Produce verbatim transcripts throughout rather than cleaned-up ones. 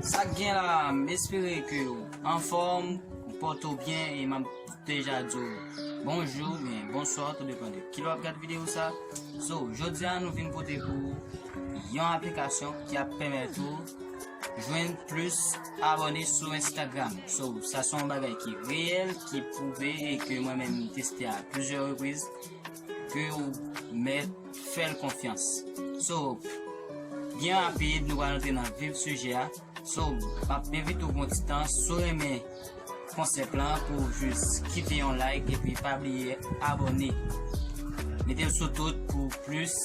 Sa k gen la, m espere ke w anfòm, ou pòte w byen, e m ap deja di w bonjou, oubyen bonswa, tou depann de kilè w ap gade videyo sa. So, jodi a nou vin pote pou ou yon aplikasyon ki ap pèmèt ou jwenn plis abòne sou Instagram. So, sa se yon bagay ki reyèl, ki pwouve e ke mwen menm m teste a plizyè repriz, ke w mèt fè l konfyans. So, byen rapid, nou pral antre nan vif sijè a. So, m ap envite w pran ti tan, si w renmen konsèp lan, pou w jis kite yon like epi pa bliye abòne. Mete l sou tout pou plis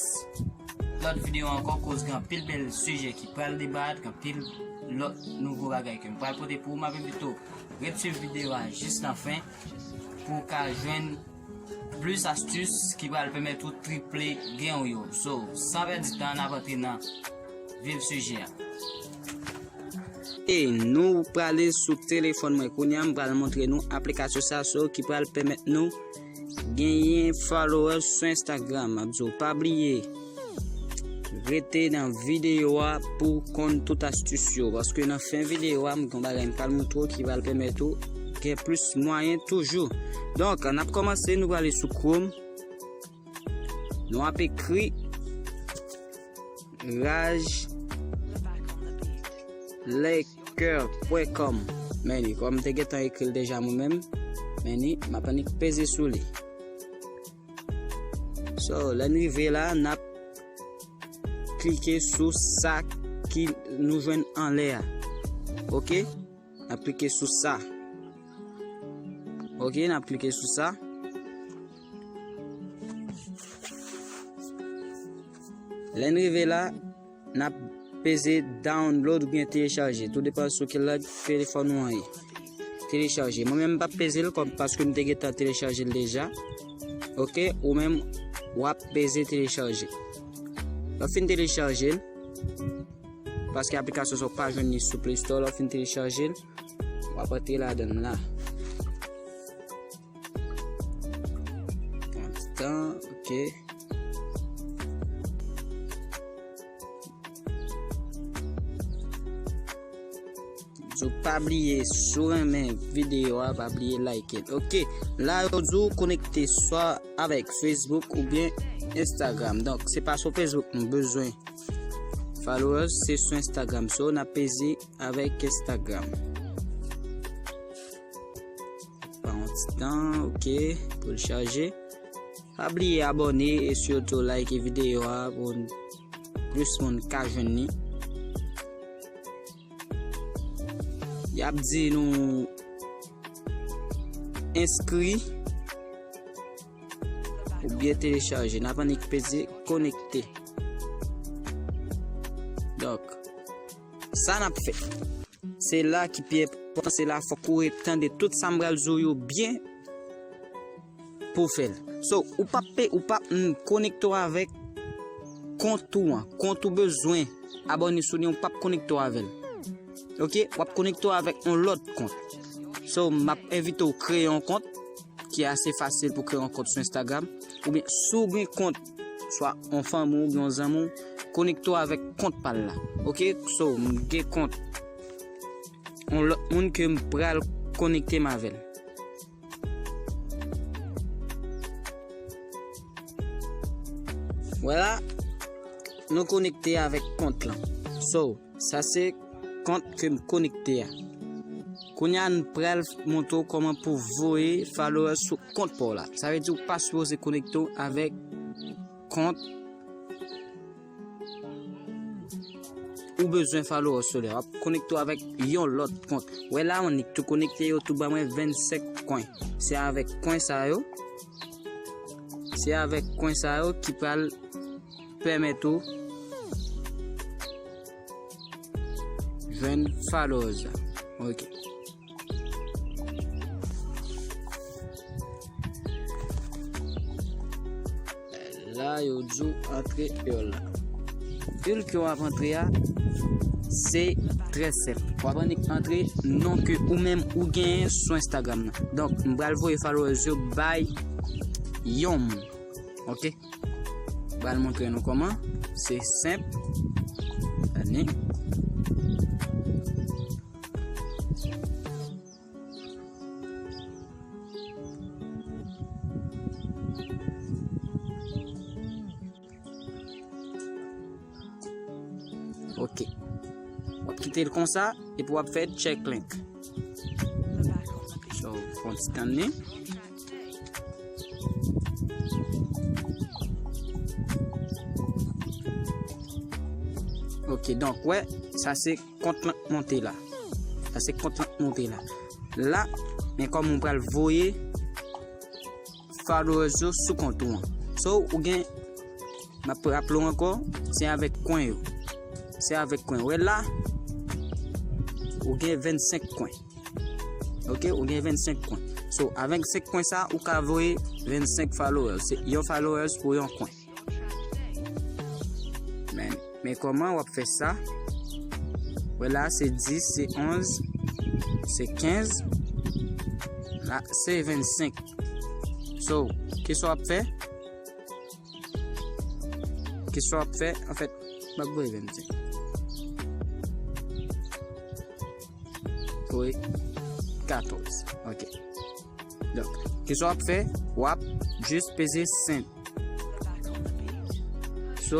lòt videyo ankò, koz gen anpil bèl sijè ki pral debat, gen anpil lòt nouvo bagay ke m pral pote pou ou. M ap envite w ret swiv videyo a jis nan fen pou w ka jwenn plis astis ki pral pèmèt ou triple gen w yo. So, san pèdi tan, n ap antre nan vif sijè a. E nou prale sou telefòn mwen kounye a, m pral montre nou aplikasyon sa so ki pral pèmèt nou genyen followers sou Instagram. M ap di w pa bliye rete nan videyo a pou w konn tout astis yo, paske nan fen videyo a, m gen yon bagay m pral montre w ki pral pèmèt ou gen plis mwayen toujou. Donk, n ap kòmanse, nou prale sou Chrome. Nou ap ekri raj lè kè pwen kòm. Men ni, kòm m te gentan ekri l deja mwen menm, men ni, m ap annik peze sou li. So, lè n rive la, n ap klike sou sa ki nou jwenn anlè a. Oke? N ap klike sou sa. Oke, n ap klike sou sa. Lè n rive la, n ap peze download oubyen telechaje. Tou depann sou ki lang telefòn ou an ye. Telechaje. Mwen menm m p ap peze l kòm paske m te gentan telechaje l deja. Oke, ou menm w ap peze telechaje. Lè w fin telechaje l, paske aplikasyon sa w pa jwenn li sou Play Store, lè w fin telechaje l, w ap antre ladan l la. Pran ti tan, oke. So, pa bliye, si w renmen videyo a, pa bliye like it. Oke, la yo di w konekte swa avèk Facebook oubyen Instagram. Donk, se pa sou Facebook nou bezwen followers, se sou Instagram. So, n ap peze avèk Instagram. Pran yon ti tan, oke, pou l chaje. Pa bliye abòne e sitou like videyo a pou plis moun ka jwenn li. Y ap di nou enskri oubyen telechaje. N ap annik peze konekte. Donk, sa n ap fè. Se la ki pi enpòtan, se la fòk ou ret tande tout sa m pral di w yo byen pou w fè l. So, ou p ap pe, ou p ap, mm, konekte w avèk kont ou an. Kont ou bezwen abòne sou li an, ou p ap konekte w avè l. Oke? W ap konekte w avèk yon lòt kont. So, m ap envite w kreye yon kont ki ase fasil pou kreye yon kont sou Instagram. Oubyen, si w gen kont, swa yon fanmi w, oubyen yon zanmi w, konekte w avèk kont pa l la. Oke? So, m gen kont yon lòt moun ke m pral konekte m avè l. Vwala, nou konekte avèk kont lan. So, sa se kont ke m konekte a. Kounye a, n pral montre w kòman pou voye followers sou kont pa w la. Sa vle di ou pa sipoze konekte w avèk kont ou bezwen followers sou li. W ap konekte w avèk yon lòt kont. Wè la, annik tou konekte yo tou ban mwen vennsenk kwen. Se avèk kwen sa yo. Se avèk kwen sa yo ki pral pèmèt ou jwenn followers la. Oke. La, yo di w antre yo la. Vil ke w ap antre a, se trè senp. W ap annik antre non ke ou menm ou genyen sou Instagram nan. Donk, m pral voye followers yo bay yon moun. Oke? M pral montre nou kòman. Se senp. Tande. Kite l konsa, epi w ap fè check link. So, fè yon ti tann li. Ok, donk, wè, sa se kont lan k monte la. Sa se kont lan k monte la. La, men kòman w pral voye followers yo sou kont ou an. So, ou gen, m ap raple w ankò, se avèk kwen yo. Se avèk kwen. Wè la, ou gen vennsenk kwen. Ok, ou gen vennsenk kwen. So, avèk senk kwen sa, ou ka voye vennsenk followers. Se yon followers pou yon kwen. Men, men kòman w ap fè sa? Wè la, se dis, se onz, se kenz. La, se vennsenk. So, kisa w ap fè? Kisa w ap fè? Anfèt, m ap voye vennsenk. Voye katòz. Ok. Donk, kisa w ap fè? W ap jis peze send. So,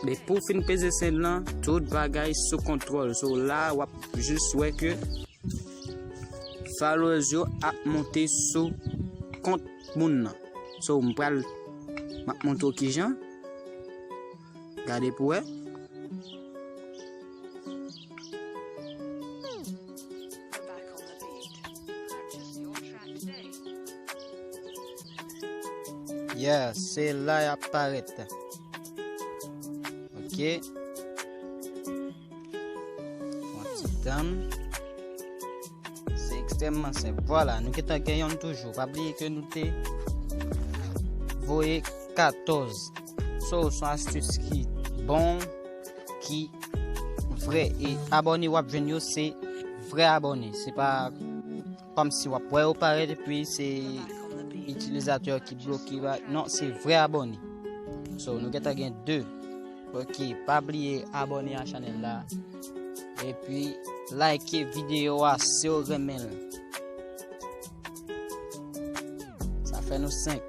depi w fin peze send lan, tout bagay sou kontwòl. So, la, w ap jis wè ke followers yo ap monte sou kont moun nan. So, m pral, m ap montre w kijan. Gade pou wè. Yeah, se la y ap parèt. Ok. Yon ti tann. Se ekstrèmman senp. Vwala, nou gentan gen yonn toujou. Pa bliye ke nou te voye katòz. So, se yon astis ki bon, ki vrè. E abòne w ap jwenn yo, se vrè abòne. Se pa kòmsi w ap wè yo parèt epi se itilizatè ki bloke ba. Non, se vrè abòne. So, nou gentan gen de. Ok, pa bliye abòne a chanèl la. Epi, like videyo a si w renmen l. Sa fè nou senk.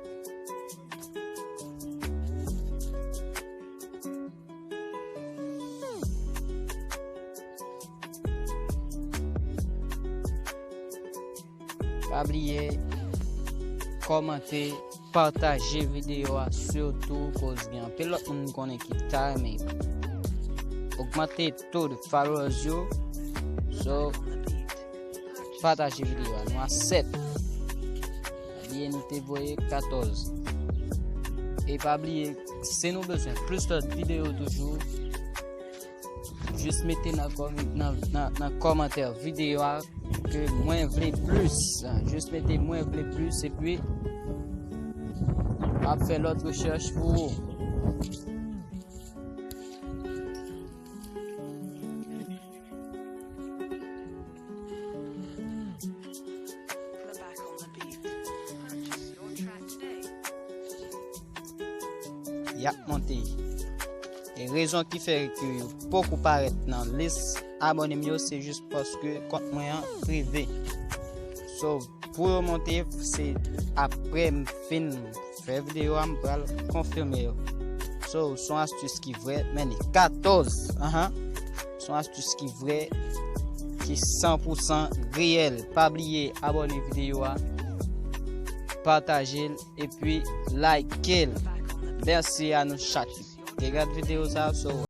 Pa bliye kòmante, pataje videyo a, sitou koz gen anpil lòt moun m konnen ki ta renmen yo. Ogmante to de followers yo. So, pataje videyo a. Nou a sèt. Pa bliye nou te voye katòz. E pa bliye, si nou bezwen plis lòt videyo toujou, jis mete nan kòm-, nan, nan, nan kòmantè videyo a ke mwen vle plis. Jis mete mwen vle plis epi m ap fè lòt rechèch pou ou. Y ap monte. E rezon ki fè ke yo poko parèt nan lis abòne m yo, se jis paske kont mwen an prive. So, pou yo monte, se apre m fin fè videyo a, m pral konfime yo. So, se yon astis ki vrè, men li katòz. Ahan. Se yon astis ki vrè, ki san pou san reyèl. Pa bliye abòne videyo a, pataje l, epi like l. Mèsi a nou chak. Te gade videyo sa, so,